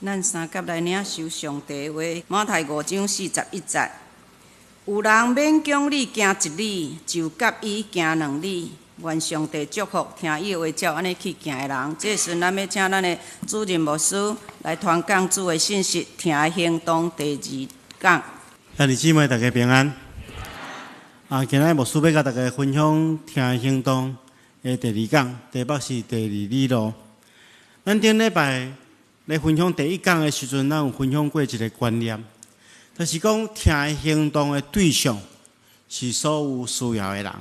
咱三佮來領受上帝話，馬太五章四十一節。有人勉強你行一里，就佮伊行兩里。願上帝祝福聽伊的話照按呢去行的人。這時咱欲請咱的主任牧師來傳講主的信息，疼的行動第二講。兄弟姊妹大家平安。啊，今仔日牧師欲共大家分享疼的行動的第二講，題目是第二里路。咱頂禮拜咧分享第一講的時陣，咱有分享過一個觀念，就是講疼的行動的對象是所有需要的人，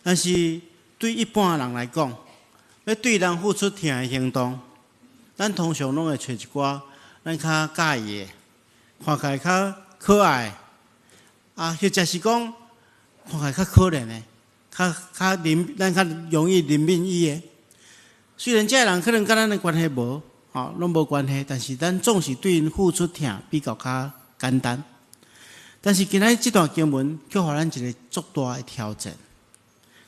但是對一般人來講，欲對人付出疼的行動，咱通常攏會揣一寡咱較佮意的，看起來較可愛，啊，或者是講看起來較可憐的，較較憐，咱較容易憐憫伊的。雖然這个人可能佮咱的關係無，吼，攏無關係，但是咱總是對𪜶付出疼比較較簡單。但是今仔日這段經文，卻予咱一個足大的挑戰，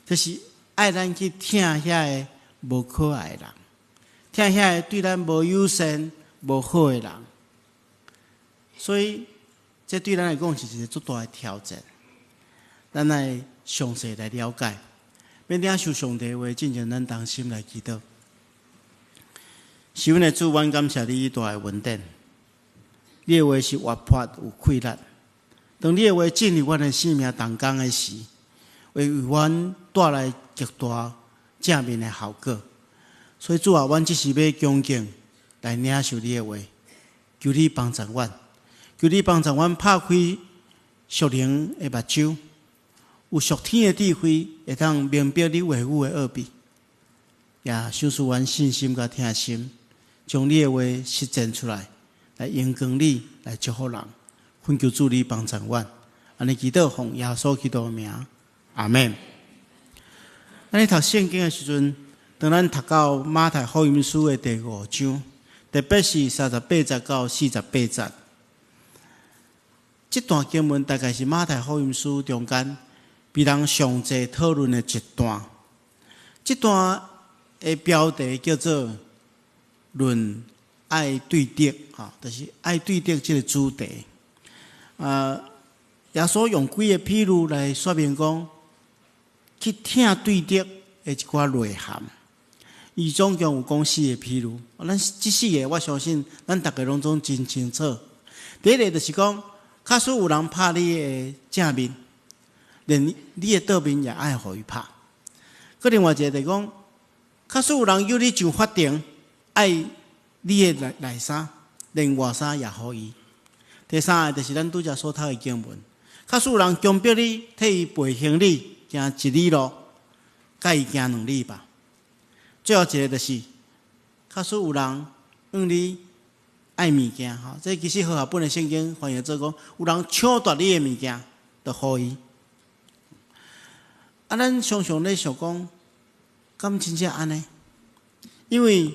就是愛咱去疼遐个無可愛的人，疼遐个對咱無友善、無好的人。所以，這對咱來講是一個足大的挑戰。咱來詳細來了解，欲領受上帝話，進前咱同心來祈禱。是阮的主，阮感謝你大的恩典。你的話是活潑有氣力。當你的話進入阮的生命當中的時，會為阮帶來極大正面的效果。所以主啊，阮這時欲恭敬來領受你的話，求你幫助阮，求你幫助阮拍開屬靈的目睭，有屬天的智慧，會當明白你話語的奧秘，也賞賜阮信心佮疼心，將你的話實踐出來，來榮光你，來祝福人。懇求主你幫助阮，按呢祈禱奉耶穌基督的名，阿門。咱咧讀聖經的時陣，當咱讀到馬太福音書的第五章，特別是三十八節到四十八節，這段經文大概是馬太福音書中間被人上濟討論的一段。這段的標題叫做“論愛對敵”，吼，就是愛對敵這個主題。啊，耶穌用幾個譬喻來說明講，去疼對敵的一寡內涵。伊總共有講四個譬喻，咱這四個我相信咱逐家攏總真清楚。第一個就是講，假使有人拍你的正面，連你的倒面也愛予伊拍。閣另外一個就是講，假使有人誘你上法庭，愛你的內內衫，連外衫也予伊。第三个就是咱拄才所讀的經文，假使有人強迫你替伊背行李行一里路，共伊行兩里吧。最後一個就是，假使有人向你愛物件，吼，這其實和合本的聖經翻譯做講，有人搶奪你的物件，就予伊。啊，咱常常咧想講，敢真正按呢？因為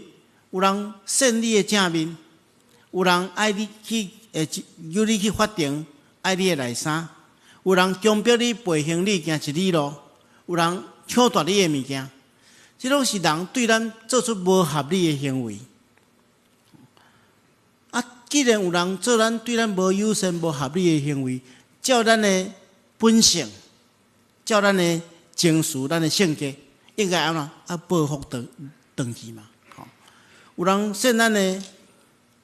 有人扇你的正面，有人愛你去，會誘你去法庭，愛你的內衫；有人強迫你背行李行一里路；有人搶奪你的物件，這攏是人對咱做出無合理的行為。啊，既然有人做咱對咱無友善、無合理的行為，照咱的本性，照咱的情緒、咱的性格，應該按怎？啊，報復轉轉去嘛。吼，有人扇咱的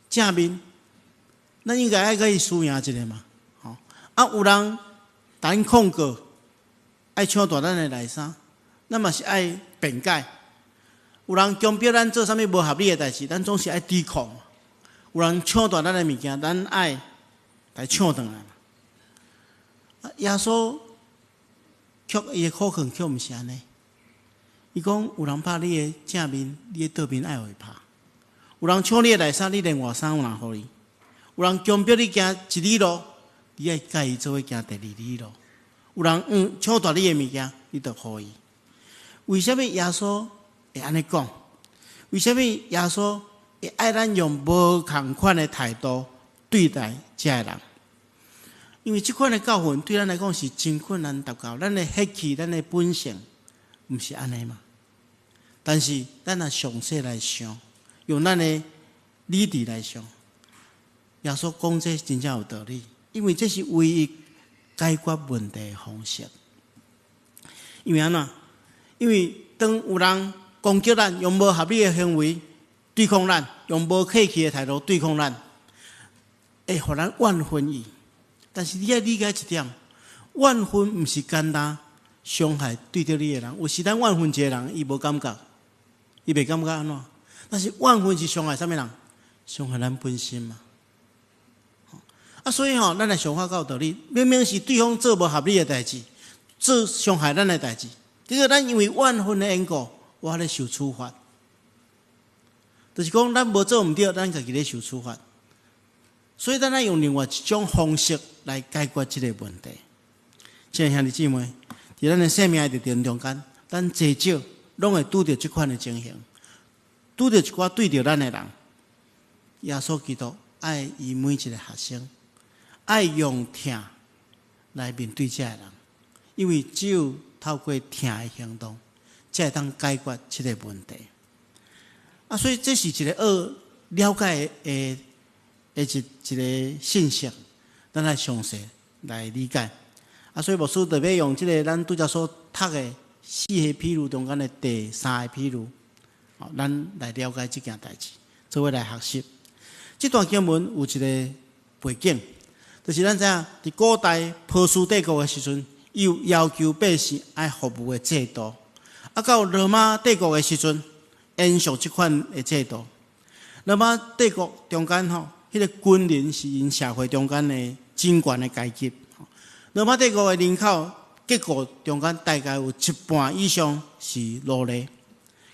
正面，咱應該愛共伊輸贏一下嘛。吼，啊，有人共咱控告，愛搶奪咱的內衫，咱嘛是愛辯解。有人強迫咱做啥物無合理的代誌，咱總是愛抵抗。有人搶奪咱的物件，咱愛來搶轉來嘛。啊，耶穌卻伊的口氣卻毋是按呢。伊講有人拍你的正面，你的倒面愛予伊拍；有人搶你的內衫，你連外衫嘛予伊；有人強迫你行一里路，你愛共伊做伙行第二里路；有人搶奪你的物件，你就予伊。為啥物耶穌會按呢講？為啥物耶穌會愛咱用無仝款的態度對待這个人？因為這款的教訓對咱來講是真困難達到，咱的血氣、咱的本性，毋是按呢嘛？但是咱若詳細來想，用咱的理智來想，耶穌講這真正有道理，因為這是唯一解決問題的方式。因為按怎？因為當有人攻擊咱，用無合理的行為對抗咱，用無客氣的態度對抗咱，會予咱怨恨伊。但是你愛理解一點，怨恨毋是干焦傷害對著你的人，有時咱怨恨一個人，伊無感覺，伊袂感覺按怎？但是怨恨是傷害啥物人？傷害咱本身嘛。啊，所以吼，咱來想法較有道理。明明是對方做無合理的代誌，做傷害咱的代誌，結果咱因為怨恨的緣故，我咧受處罰。就是講，咱無做毋對，咱家己咧受處罰。所以，咱愛用另外一種方式來解決這個問題。親愛兄弟姊妹，佇咱的生命的歷程中間，咱濟少攏會拄著這款的情形，拄著一寡對著咱的人。耶穌基督愛伊每一個學生，愛用疼來面對這个人，因為只有透過疼的行動，才會當解決這個問題。啊，所以這是一個愛了解的一個信息，咱來詳細來理解。啊，所以牧師特別用這個咱拄才所讀的四個譬喻中間的第三個譬喻，咱來了解這件代誌，做伙來學習。這段經文有一個背景，就是咱知影，佇古代波斯帝國的時陣，伊有要求百姓愛服務的制度。啊，到羅馬帝國的時陣，延續這款的制度。羅馬帝國中間吼，彼個軍人是𪜶社會中間的真懸的階級。羅馬帝國的人口結構中間大概有一半以上是奴隸，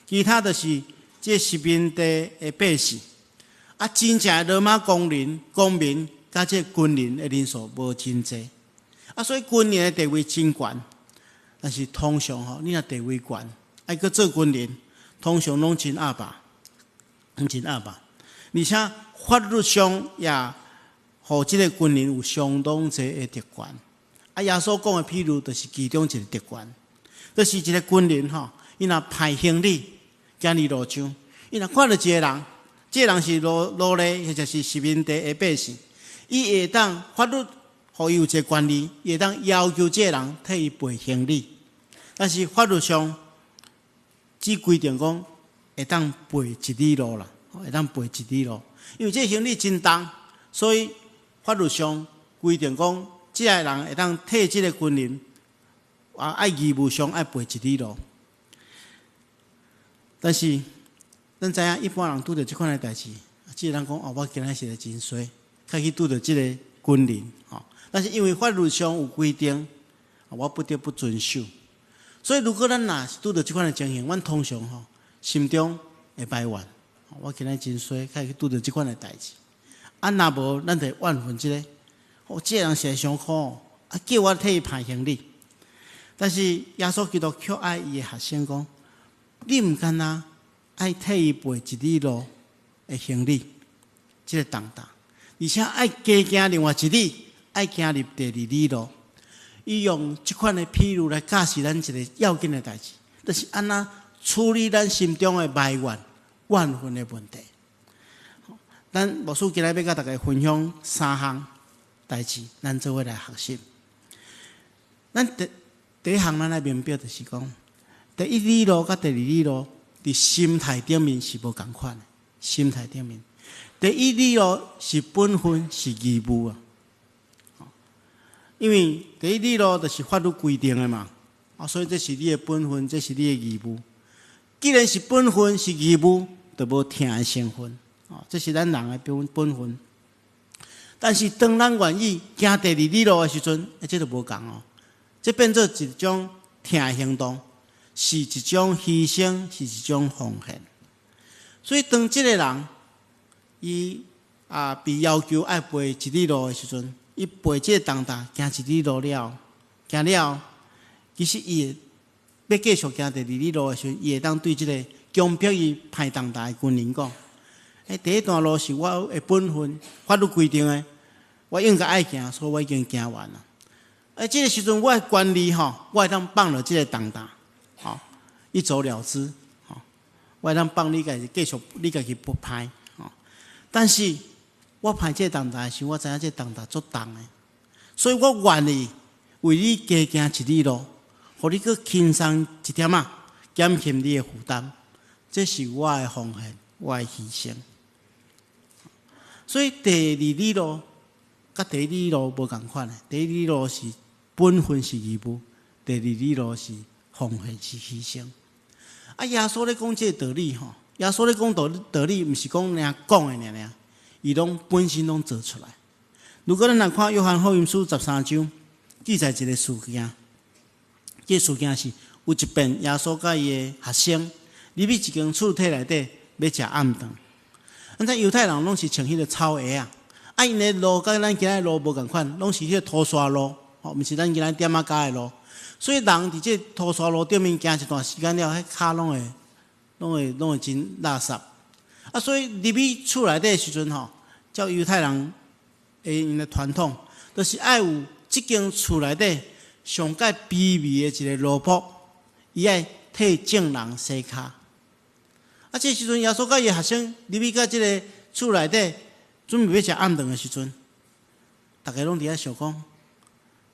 其他就是這殖民地的百姓。啊，真正的羅馬公民佮這軍人的人數無真濟。啊，所以軍人的地位真懸。但是通常吼，你若地位懸，愛閣做軍人，通常攏真鴨霸，攏真鴨霸。而且法律上也予這个軍人有相當濟的特權。啊，耶穌講的譬喻就是其中一個特權，就是一個軍人吼，伊若歹行李行佇路上，伊若看著一個人，這個人是奴隸或者是殖民地的百姓，伊會當法律予伊有一个權利，伊會當要求這個人替伊背行李。但是法律上只規定講會當背一里路啦，會當背一里路，因為這個行李真重，所以法律上規定講，這个人會當替這个軍人啊，愛義務上愛背一里路。但是咱知影一般人拄著這款的代誌，這个人講哦，我今仔實在真衰，才去拄著這个軍人吼。但是因為法律上有規定，我不得不遵守。所以如果咱若是拄著這款的情形，阮通常吼心中會埋怨，我今仔真衰，才去拄著這款的代誌。啊，若無，咱就會怨恨這个，哦，這个人實在傷苦，啊，叫我替伊抬行李。但是耶穌基督卻愛伊的學生講，你毋干焦愛替伊背一里路的行李，這个重擔，而且愛加行另外一里，愛行入第二里路。伊用這款的譬喻來教示咱一个要緊的代誌，就是按怎處理咱心中的埋怨、怨恨的問題。咱牧師今日欲佮大家分享三項代誌，咱做伙來學習。咱第一項，咱來明白就是講，第一里路佮第二里路，佇心態頂面是無仝款的。心態頂面，第一里路是本分，是義務啊。因為第一里路就是法律規定的嘛，啊，所以這是你的本分，這是你的義務。既然是本分是義務，就無疼的成分，哦，這是咱人的本分。但是當咱願意行第二里路的時陣，欸，這就無仝哦。這變做一種疼的行動，是一種犧牲，是一種奉獻。所以當這个人伊啊被要求愛背一里路的時陣，伊背這个重擔行一里路了，行了，其實伊會欲繼續行第二里路的時陣，伊會當對這个強迫伊抬重擔的軍人講：欸，第一段路是我的本分，法律規定的，我應該愛行，所以我已經行完了。欸，這个時陣我的權利吼，我會當放落這个重擔，吼，一走了之，吼，我會當放你家己繼續，你家己不歹，吼。但是我排這個重擔的時，我知影這個重擔足重的，所以我願意為你加行一里路，予你閣輕鬆一點仔，減輕你的負擔。這是我的奉獻，我的犧牲。所以第二里路佮第一里路無仝款的，第一里路是本分是義務，第二里路是奉獻是犧牲。啊，耶穌咧講這個道理吼，耶穌咧講道理，毋是講爾講的爾爾，伊攏本身攏做出來。如果咱來看約翰福音書13章，記載一個事件，這個事件是有一遍耶穌佮伊的學生入去一間厝體內底欲食暗頓。咱知猶太人攏是穿彼個草鞋仔，啊，𪜶的路佮咱今仔路無仝款，攏是彼個塗沙路，吼，毋是咱今仔店仔膠的路。所以人佇這塗沙路頂面行一段時間了，彼跤攏會真垃圾。啊，所以入去厝內底的時陣吼，照猶太人的𪜶的傳統，就是愛有這間厝內底上蓋卑微的一個奴僕，伊愛替眾人洗跤。啊，這時陣耶穌佮伊的學生入去到這个厝內底，準備欲食暗頓的時陣，逐家攏佇遐想講：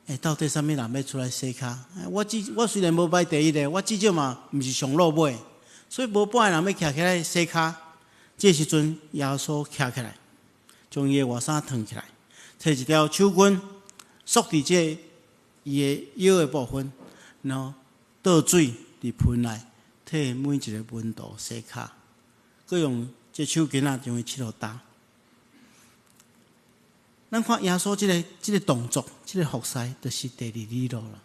欸，到底啥物人欲出來洗跤？我雖然無排第一个，我至少嘛毋是上落尾，所以無半个人欲徛起來洗跤。這時陣耶穌徛起來，將伊的外衫脫起來，提一條手巾束佇這伊的腰的部分，然後倒水佇盆內，替每一个門徒洗跤，閣用這手巾仔將伊拭予焦。咱看耶穌這个動作，這个服侍，就是第二里路啦。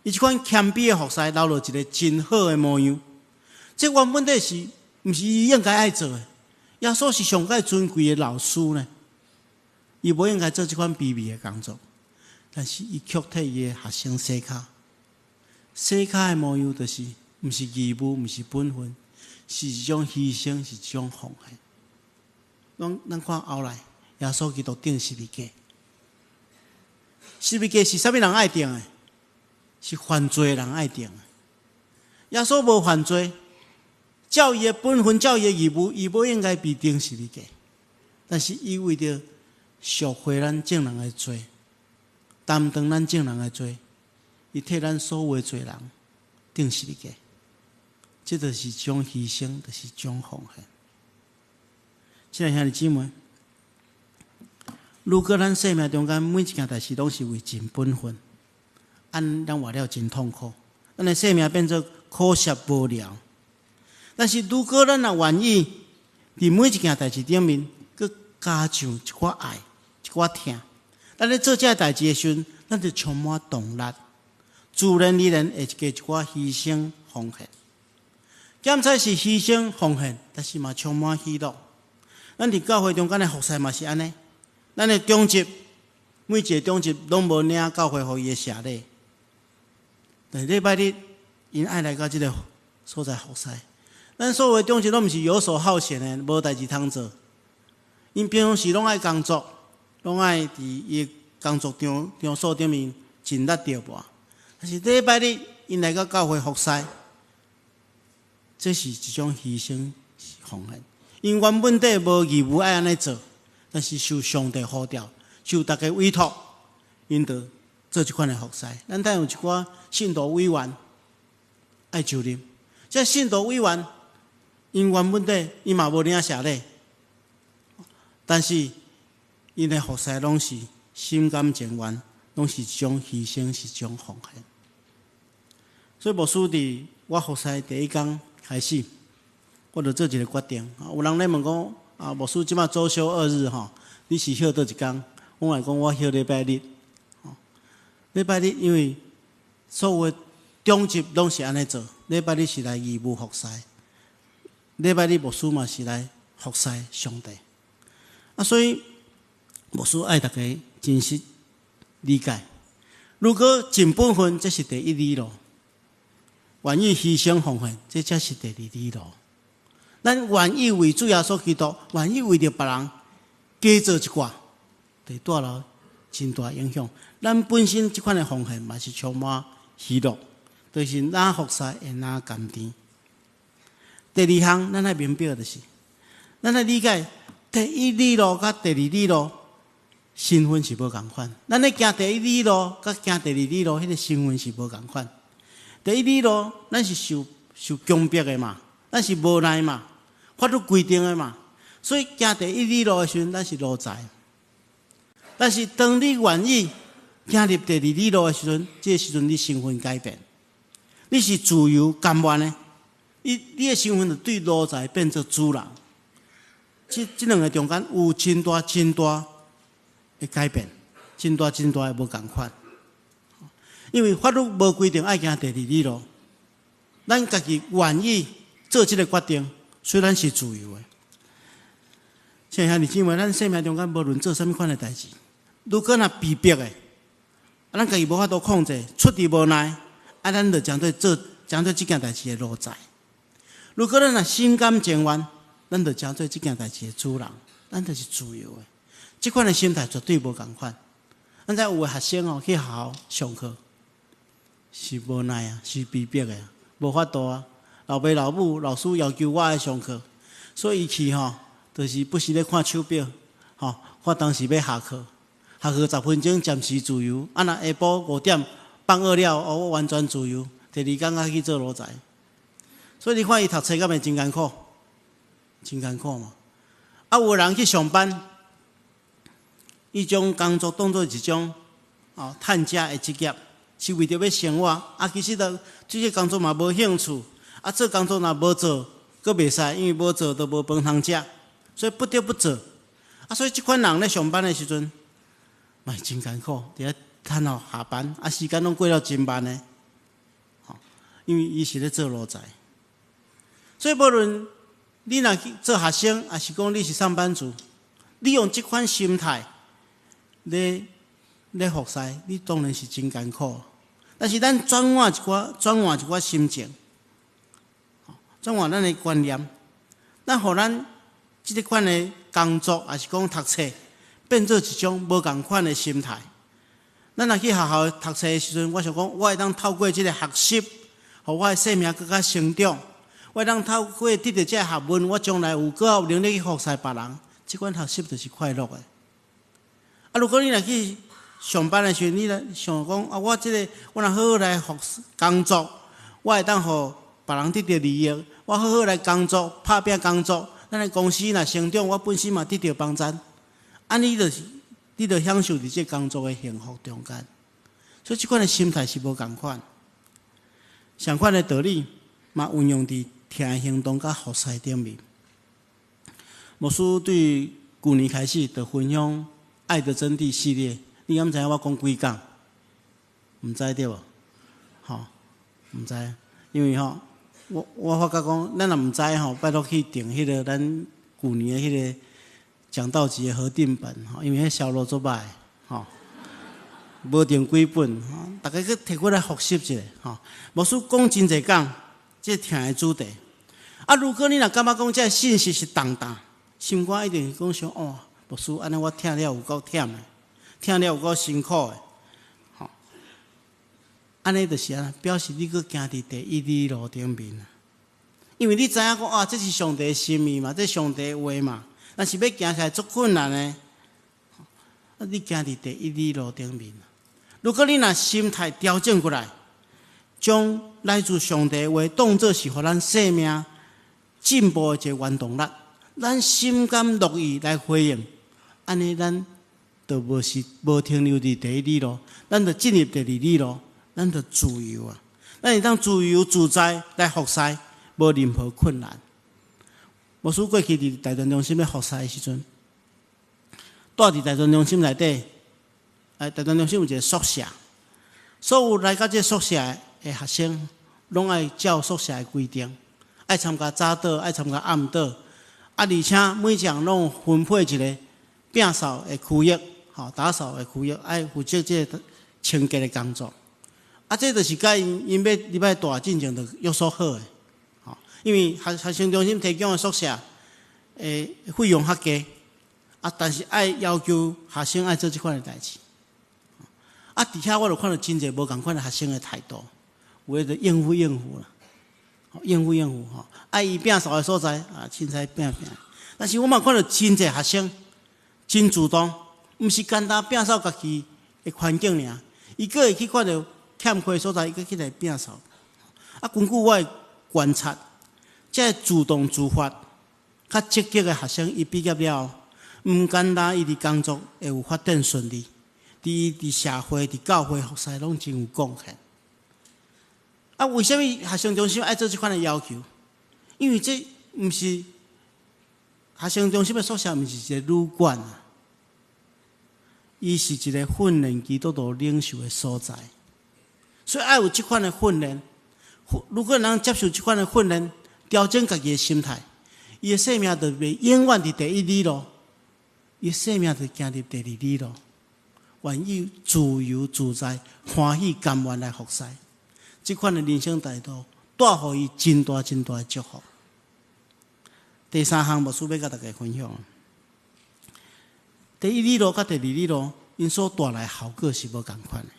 伊這款謙卑的服侍，留落一个真好的模樣。這原本底是毋是伊應該愛做的？耶穌是上蓋尊貴的老師呢，伊無應該做這款卑微的工作，但是伊卻替伊的學生洗跤。洗跤的模樣就是，毋是義務，毋是本分，是一種犧牲，是一種奉獻。咱看後來，耶穌基督釘十字架，十字架是啥物人愛釘的？是犯罪的人愛釘的。耶穌無犯罪，照伊的本分，照伊的義務，伊無應該被釘十字架。但是伊為著贖回咱眾人的罪，擔當咱眾人的罪，伊替咱所有的罪人釘十字架。這就是一種犧牲，就是一種奉獻。親愛兄弟姊妹，如果咱生命中間每一件代誌攏是為盡本分，按咱活了真痛苦，咱的生命變做苦澀無聊。但是如果咱若願意佇每一件代誌頂面，閣加上一寡愛、一寡疼，咱咧做這个代誌的時陣，咱就充滿動力，自然而然會加一寡犧牲奉獻。減菜是犧牲奉獻，但是嘛充滿喜樂。咱佇教會中間的服侍嘛是按呢，咱的長執每一个長執攏無領教會予伊的謝禮，但是禮拜日𪜶愛來到這个所在服侍。咱所有的長執攏毋是遊手好閒的，無代誌通做。𪜶平常時攏愛工作，攏愛佇伊的工作場所頂面盡力著無。但是禮拜日𪜶來到教會服侍，這是一種犧牲奉獻。𪜶原本底無義務愛按呢做，但是受上帝呼召，受大家委託，𪜶就做這款的服侍。咱等有一寡信徒委員愛就任，這信徒委員，𪜶原本底伊嘛無領謝禮，但是𪜶的服侍攏是心甘情願，攏是一種犧牲，是一種奉獻。所以牧師佇我服侍第一工開始，我就做一个決定。有人咧問講：啊，牧師這馬週休二日吼，你是歇佗一工？我來講，我歇禮拜日。禮拜日因為所有的長執攏是按呢做，禮拜日是來義務服侍，禮拜日牧師嘛是來服侍上帝。啊，所以牧師愛大家真實理解。如果盡本分，這是第一里路；願意犧牲奉獻，這才是第二里路。咱願意為主耶穌基督，願意為著別人加做一寡，會帶來真大影響。咱本身這款的奉獻嘛是充滿喜樂，就是若服侍會若甘甜。第二項，咱愛明白的就是，咱愛理解替第一里路佮第二里路身份是無仝款。咱咧行第一里路佮行第二里路，彼個身份是無仝款。第一里路，咱是受強迫的嘛，咱是無奈嘛，法律規定的嘛，所以行第一里路的時陣，咱是奴才。但是當你願意行入第二里路的時陣，這個時陣你身份改變，你是自由甘願的，你的身份就對奴才變做主人。這兩个中間有真大真大的改變，真大真大的無仝款。因為法律無規定愛行第二里路，咱家己願意做這个決定，所以咱是自由的。親愛兄弟姊妹，咱生命中間無論做啥物款的代誌，如果若被逼的，啊，咱家己無法度控制，出於無奈，啊，咱就成做做成做這件代誌的奴才。如果咱若心甘情願，咱就成做這件代誌的主人，咱就是自由的。這款的心態絕對無仝款。咱知有的學生哦去學校上課是無奈啊，是被逼的，無法度啊。老爸老母、老師要求我愛上課，所以伊去吼，就是不時咧看手錶，吼，看當時欲下課，下課10分鐘暫時自由。啊，若下晡5點放學了，哦，我完全自由。第二工才去做奴才。所以你看伊讀冊敢會真艱苦，真艱苦嘛。啊，有的人去上班，伊將工作當做一種哦趁食的職業，是為著欲生活。啊，其實就這個工作嘛無興趣，啊，做工作若無做，閣袂使，因為無做就無飯通食，所以不得不做。啊，所以這款人咧上班的時陣，嘛是真艱苦，佇遐趁予下班，啊，時間攏過了真慢的，吼，因為伊是咧做奴才。所以無論你若去做學生，抑是講你是上班族，你用這款心態咧服侍，你當然是真艱苦。但是咱轉換一寡，轉換一寡心情，轉換咱的觀念，咱予咱這个款的工作，抑是講讀冊，變做一種無仝款的心態。咱若去學校讀冊的時陣，我想講，我會當透過這个學習，予我的生命閣較成長。我會當透過得著這个學問，我將來有閣較有能力去服侍別人。這款學習就是快樂的。啊，如果你若去上班的時陣，你若想講啊，我這个我若好好來服侍工作，我會當予別人得著利益。我好好來工作，拍拚工作，咱的公司若成長，我本身嘛得著幫贊。按呢就是，你就享受佇這工作的幸福中間。所以這款的心態是無仝款。相款的道理嘛，運用佇疼行動佮服侍頂面。牧師對舊年開始就分享《愛的真諦》系列，你敢知影我講幾講？毋知對無？吼，毋知，因為吼，我發覺講，咱若毋知吼，拜託去訂彼个咱舊年的彼个講道集的合訂本，吼，因為彼銷路足䆀，吼，無訂幾本，吼，逐家去提過來複習一下，吼。牧師講真濟講，這疼的主題。啊，如果你若感覺講這个信息是重擔，心肝一定是講想哦，牧師按呢我疼了有夠忝的，疼了有夠辛苦的，吼。按呢就是按呢，表示你閣行佇第一里路頂面啊。因為你知影講啊，這是上帝的心意嘛，這是上帝的話嘛，但是欲行起來足困難的。啊，你行佇第一里路頂面。如果你若心態調整過來，將來自上帝的話當做是予咱生命進步的一个原動力，咱心甘樂意來回應，按呢咱就無是無停留佇第一里路，咱就進入第二里路，咱就自由啊！咱會當自由自在來服侍，無任何困難。牧師過去佇大屯中心咧服侍的時陣，蹛佇大屯中心內底，哎，大屯中心有一个宿舍，所有來到這宿舍的學生，攏愛照宿舍的規定，愛參加早禱，愛參加暗禱，啊，而且每一人攏分配一个摒掃的區域，吼，打掃的區域，愛負責這个清潔的工作。啊，這就是佮𪜶𪜶欲入來蹛進前就約束好的，吼，因為學生中心提供的宿舍，費用較低，啊，但是愛要求學生愛做這款的代誌。啊，佇遐我就看著真濟無仝款的學生的態度，有的就應付應付啦，應付應付吼。啊，伊摒掃的所在啊，凊彩摒摒。但是我嘛看著真濟學生真主動，毋是干焦摒掃家己的環境爾，伊閣會去看著欠缺的所在，伊閣起來摒掃。啊，根據我的觀察，這个主動自發、較積極的學生，伊畢業了後，毋干焦伊佇工作會有發展順利，佇伊佇社會、佇教會服侍攏真有貢獻。啊，為啥物學生中心愛做這款的要求？因為這毋是學生中心的宿舍，毋是一個旅館啊，伊是一個訓練基督徒領袖的所在，所以愛有這款的訓練。如果人接受這款的訓練，調整家己的心態，伊的生命就袂永遠佇第一里路，伊的生命就行入第二里路，願意自由自在、歡喜甘願來服侍。這款的人生態度，帶予伊真大真大的祝福。第三項，牧師欲佮大家分享。第一里路佮第二里路，𪜶所帶來效果是無仝款的。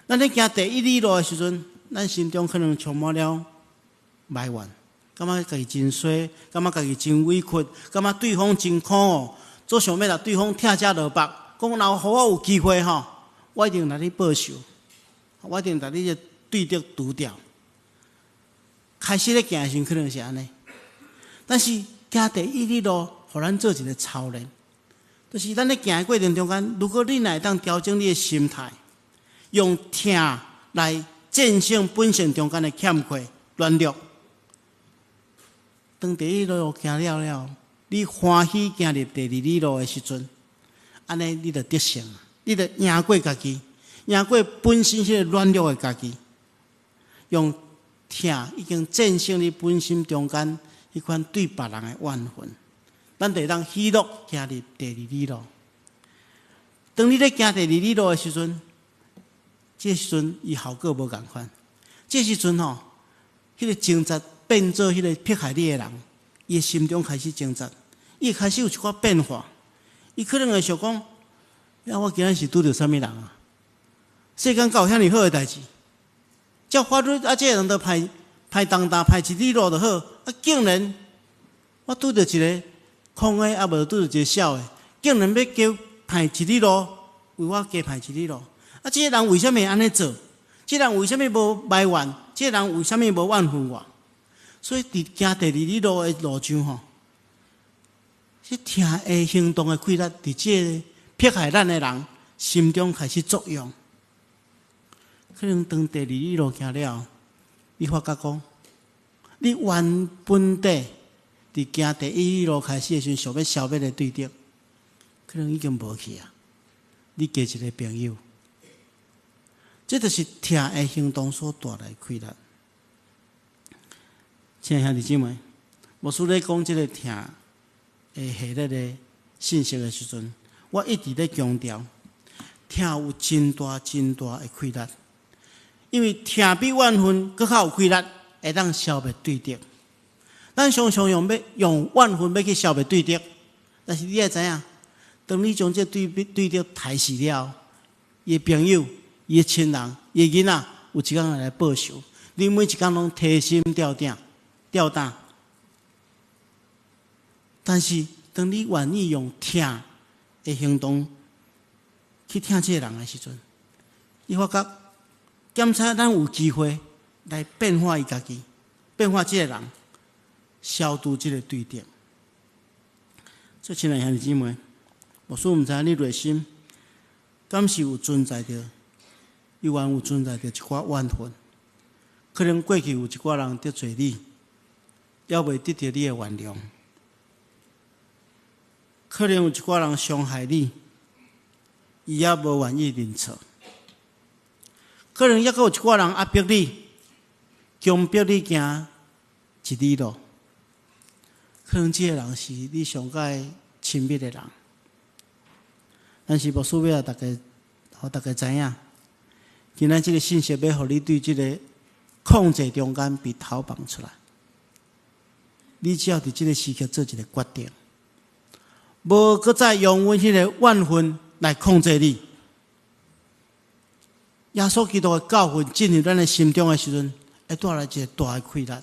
咱咧行第一里路的時陣，咱心中可能充滿了埋怨，感覺家己真衰，感覺家己真委屈，感覺對方真可惡，做想欲共對方拆遮落腹，講若予我有機會吼，我一定來你報仇，我一定共你這對敵除掉。開始咧行的時陣可能是按呢，但是行第一里路，予咱做一個操練，就是咱咧行的過程中間，如果你若會當調整你的心態，用疼來戰勝本性中間的欠缺、軟弱。當第一里路行了了，你歡喜行入第二里路的時陣，按呢你就得勝，你就贏過家己，贏過本身彼个軟弱的家己，用疼已經戰勝你本身中間彼款對別人的怨恨，咱就會當喜樂行入第二里路。當你咧行第二里路的時陣，這時陣伊效果無仝款。這時陣吼，彼個掙扎變做彼個迫害你的人，伊的心中開始掙扎，伊開始有一寡變化。伊可能會想講：啊，我今仔是拄著啥物人啊？世間敢有遐爾好的代誌？照法律啊，這个人都判判重擔判一里路就好，啊，竟然我拄著一個空的，啊無拄著一個痟的，竟然欲加判一里路，為我加判一里路。啊，這个人為啥物按呢做？這个人為啥物無埋怨？這个人為啥物無怨恨我？所以佇行第二里路的路上吼，這疼的行動的氣力，佇這個迫害咱的人心中開始作用。可能當第二里路行了，你發覺講，你原本底佇行第一里路開始的時陣，想欲消滅的對敵，可能已經無去啊。你加一個朋友，這就是疼的行動所帶來的氣力。親愛兄弟姊妹，牧師咧講這個疼的系列的信息的時陣，我一直咧強調，疼有真大真大的氣力，因為疼比怨恨閣較有氣力，會當消滅對敵。咱常常用欲用怨恨欲去消滅對敵，但是你愛知影，當你將這對敵刣死了，伊的朋友、伊的親人、伊的囡仔，有一工會來報仇。你每一工攏提心吊膽、吊膽。但是，當你願意用疼的行動去疼這個人的時陣，你發覺檢查咱有機會來變化伊家己，變化這個人，消除這個對敵。所以，親愛兄弟姊妹，牧師毋知影你內心敢是有存在著，猶原有存在著一寡怨恨，可能過去有一寡人得罪你，猶未得著你的原諒。可能有一寡人傷害你，伊猶無願意認錯。可能猶閣有一寡人壓迫你，強迫你行一里路。可能這个人是你上蓋親密的人，但是牧師欲予大家，予大家知影，今仔這个信息欲予你對這个控制中間被逃放出來。你只要佇這个時刻做一个決定，無閣再用阮彼个怨恨來控制你。耶穌基督的教訓進入咱的心中的時陣，會帶來一个大的氣力。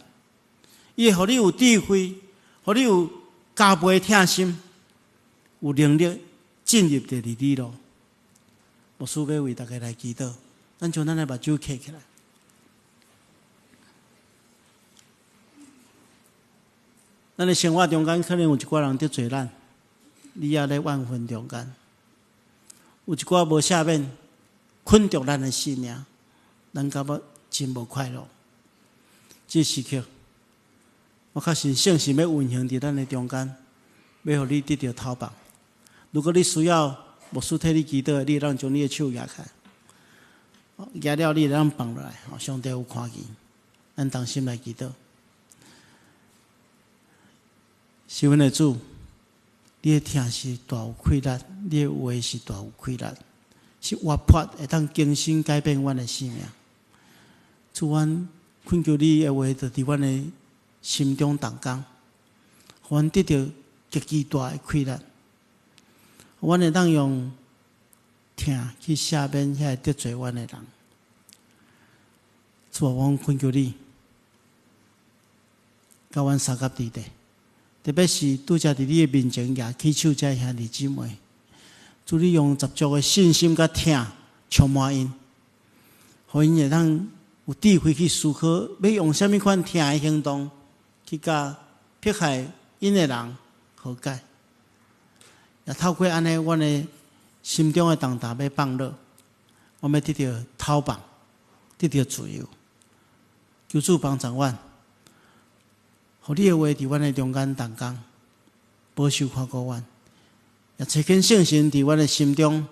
伊會予你有智慧，予你有加倍疼心，有能力進入第二里路。牧師欲為大家來祈禱，咱將咱的目睭閉起來。咱的生活中間可能有一寡人得罪咱，你也咧怨恨中間，有一寡無赦免捆著咱的性命，咱感覺真無快樂。這時刻，我確信聖神欲運行佇咱的中間，欲予你得著透放。如果你需要牧師替你祈禱，你會當將你的手舉起來，舉了你會當放落來。上帝有看見，咱同心來祈禱。是阮的主，你的疼是大有氣力，你的話是大有氣力，是活潑會當更新改變阮的生命。主，阮懇求你的話，就佇阮的心中動工，予阮得著極其大的氣力，阮會當用疼去赦免遐個得罪阮的人。主啊，阮懇求你，佮阮相佮佇咧。特別是拄才佇你的面前舉起手這兄弟姊妹，主你用十足的信心佮疼充滿𪜶，予𪜶會當有智慧去思考，欲用啥物款疼的行動去佮迫害𪜶的人和解。也透過按呢，阮的心中的重擔欲放落，阮欲得著透放，得著自由。求主幫助阮。予你的話佇阮的中間動工，保守看顧阮，也差遣聖神佇阮的心中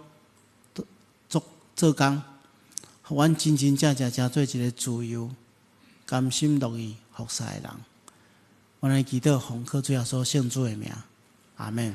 做做工，予阮真真正正成做一個自由、甘心樂意服侍的人。阮來祈禱，奉靠主耶穌聖子的名，阿們。